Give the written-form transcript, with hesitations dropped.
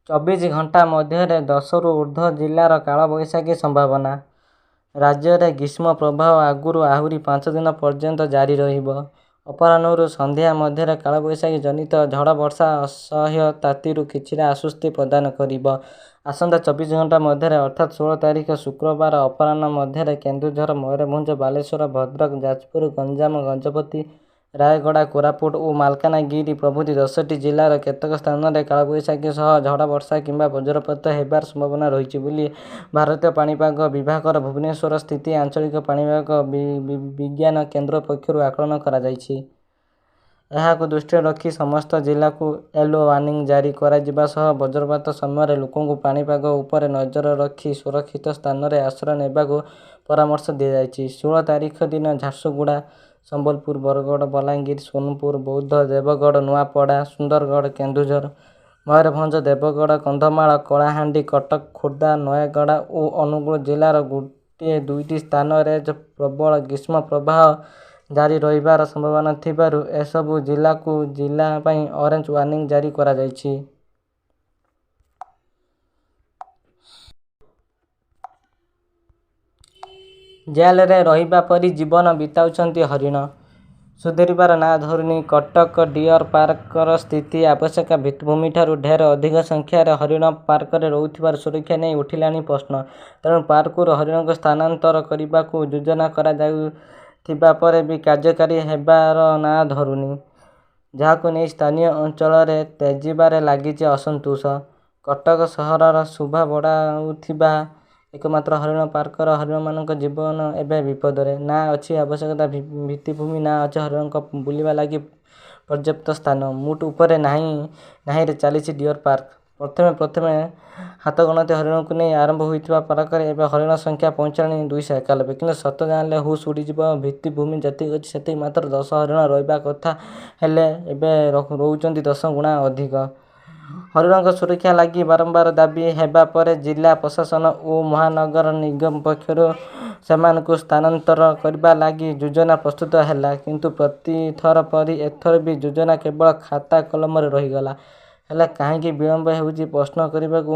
ଚବିଶି ଘଣ୍ଟା ମଧ୍ୟରେ 10ରୁ ଊର୍ଦ୍ଧ୍ୱ ଜିଲ୍ଲାରେ କାଳବୈଶାଖୀ ସମ୍ଭାବନା। ରାଜ୍ୟରେ ଗ୍ରୀଷ୍ମ ପ୍ରବାହ ଆଗକୁ ଆହୁରି 5 ଦିନ ପର୍ଯ୍ୟନ୍ତ ଜାରି ରହିବ। ଅପରାହ୍ନରୁ ସନ୍ଧ୍ୟା ମଧ୍ୟରେ କାଳବୈଶାଖୀ ଜନିତ ଝଡ଼ବର୍ଷା ଅସହ୍ୟ ତାତିରୁ କିଛିଟା ଆଶ୍ୱସ୍ତି ପ୍ରଦାନ କରିବ। ଆସନ୍ତା 24 ଘଣ୍ଟା ମଧ୍ୟରେ ଅର୍ଥାତ୍ 16 ତାରିଖ ଶୁକ୍ରବାର ଅପରାହ୍ନ ମଧ୍ୟରେ କେନ୍ଦୁଝର, ମୟୂରଭଞ୍ଜ, ବାଲେଶ୍ୱର, ଭଦ୍ରକ, ଯାଜପୁର, ଗଞ୍ଜାମ, ଗଜପତି, ରାୟଗଡ଼ା, କୋରାପୁଟ ଓ ମାଲକାନଗିରି ପ୍ରଭୃତି 10ଟି ଜିଲ୍ଲାର କେତେକ ସ୍ଥାନରେ କାଳବୈଶାଖୀ ସହ ଝଡ଼ବର୍ଷା କିମ୍ବା ବଜ୍ରପାତ ହେବାର ସମ୍ଭାବନା ରହିଛି ବୋଲି ଭାରତୀୟ ପାଣିପାଗ ବିଭାଗର ଭୁବନେଶ୍ୱରସ୍ଥିତ ଆଞ୍ଚଳିକ ପାଣିପାଗ ବିଜ୍ଞାନ କେନ୍ଦ୍ର ପକ୍ଷରୁ ଆକଳନ କରାଯାଇଛି। ଏହାକୁ ଦୃଷ୍ଟିରେ ରଖି ସମସ୍ତ ଜିଲ୍ଲାକୁ ୟେଲୋ ୱାର୍ଣ୍ଣିଂ ଜାରି କରାଯିବା ସହ ବଜ୍ରପାତ ସମୟରେ ଲୋକଙ୍କୁ ପାଣିପାଗ ଉପରେ ନଜର ରଖି ସୁରକ୍ଷିତ ସ୍ଥାନରେ ଆଶ୍ରୟ ନେବାକୁ ପରାମର୍ଶ ଦିଆଯାଇଛି। 16 ତାରିଖ ଦିନ ଝାରସୁଗୁଡ଼ା, ସମ୍ବଲପୁର, ବରଗଡ଼, ବଲାଙ୍ଗୀର, ସୋନପୁର, ବୌଦ୍ଧ, ଦେବଗଡ଼, ନୂଆପଡ଼ା, ସୁନ୍ଦରଗଡ଼, କେନ୍ଦୁଝର, ମୟୂରଭଞ୍ଜ, ଦେବଗଡ଼, କନ୍ଧମାଳ, କଳାହାଣ୍ଡି, କଟକ, ଖୋର୍ଦ୍ଧା, ନୟାଗଡ଼ ଓ ଅନୁଗୁଳ ଜିଲ୍ଲାର ଗୋଟିଏ ଦୁଇଟି ସ୍ଥାନରେ ପ୍ରବଳ ଗ୍ରୀଷ୍ମ ପ୍ରବାହ ଜାରି ରହିବାର ସମ୍ଭାବନା ଥିବାରୁ ଏସବୁ ଜିଲ୍ଲାକୁ ଜିଲ୍ଲା ପାଇଁ ଅରେଞ୍ଜ ୱାର୍ଣ୍ଣିଂ ଜାରି କରାଯାଇଛି। ଜେଲ୍‌ରେ ରହିବା ପରି ଜୀବନ ବିତାଉଛନ୍ତି ହରିଣ, ସୁଧୁରିବାର ନାଁ ଧରୁନି କଟକ ଡିଅର୍ ପାର୍କର ସ୍ଥିତି। ଆବଶ୍ୟକ ଭିତ୍ତିଭୂମିଠାରୁ ଢେର ଅଧିକ ସଂଖ୍ୟାରେ ହରିଣ ପାର୍କରେ ରହୁଥିବାରୁ ସୁରକ୍ଷା ନେଇ ଉଠିଲାଣି ପ୍ରଶ୍ନ। ତେଣୁ ପାର୍କରୁ ହରିଣଙ୍କୁ ସ୍ଥାନାନ୍ତର କରିବାକୁ ଯୋଜନା କରାଯାଉଥିବା ପରେ ବି କାର୍ଯ୍ୟକାରୀ ହେବାର ନାଁ ଧରୁନି। ଯାହାକୁ ନେଇ ସ୍ଥାନୀୟ ଅଞ୍ଚଳରେ ତେଜିବାରେ ଲାଗିଛି ଅସନ୍ତୋଷ। କଟକ ସହରର ଶୋଭା ବଢ଼ାଉଥିବା ଏକମାତ୍ର ହରିଣ ପାର୍କର ହରିଣମାନଙ୍କ ଜୀବନ ଏବେ ବିପଦରେ। ନା ଅଛି ଆବଶ୍ୟକ ଭିତ୍ତିଭୂମି ନା ଅଛି ହରିଣଙ୍କ ବୁଲିବା ଲାଗି ପର୍ଯ୍ୟାପ୍ତ ସ୍ଥାନ। ମୋଟ ଉପରେ ନାହିଁ ନାହିଁରେ ଚାଲିଛି ଡିଅର୍ ପାର୍କ। ପ୍ରଥମେ ପ୍ରଥମେ ହାତଗଣତି ହରିଣଙ୍କୁ ନେଇ ଆରମ୍ଭ ହୋଇଥିବା ପାର୍କରେ ଏବେ ହରିଣ ସଂଖ୍ୟା ପହଞ୍ଚିଲାଣି 291। କିନ୍ତୁ ସତ ଜାଣିଲେ ହୋସ୍ ଉଡ଼ିଯିବ। ଭିତ୍ତିଭୂମି ଯେତିକି ଅଛି ସେଥିରେ ମାତ୍ର 10 ହରିଣ ରହିବା କଥା ହେଲେ ଏବେ ରହୁଛନ୍ତି 10 ଗୁଣା ଅଧିକ। ହରିଣଙ୍କ ସୁରକ୍ଷା ଲାଗି ବାରମ୍ବାର ଦାବି ହେବା ପରେ ଜିଲ୍ଲା ପ୍ରଶାସନ ଓ ମହାନଗର ନିଗମ ପକ୍ଷରୁ ସେମାନଙ୍କୁ ସ୍ଥାନାନ୍ତର କରିବା ଲାଗି ଯୋଜନା ପ୍ରସ୍ତୁତ ହେଲା। କିନ୍ତୁ ପ୍ରତିଥର ପରି ଏଥର ବି ଯୋଜନା କେବଳ ଖାତା କଲମରେ ରହିଗଲା। ହେଲେ କାହିଁକି ବିଳମ୍ବ ହେଉଛି ପ୍ରଶ୍ନ କରିବାକୁ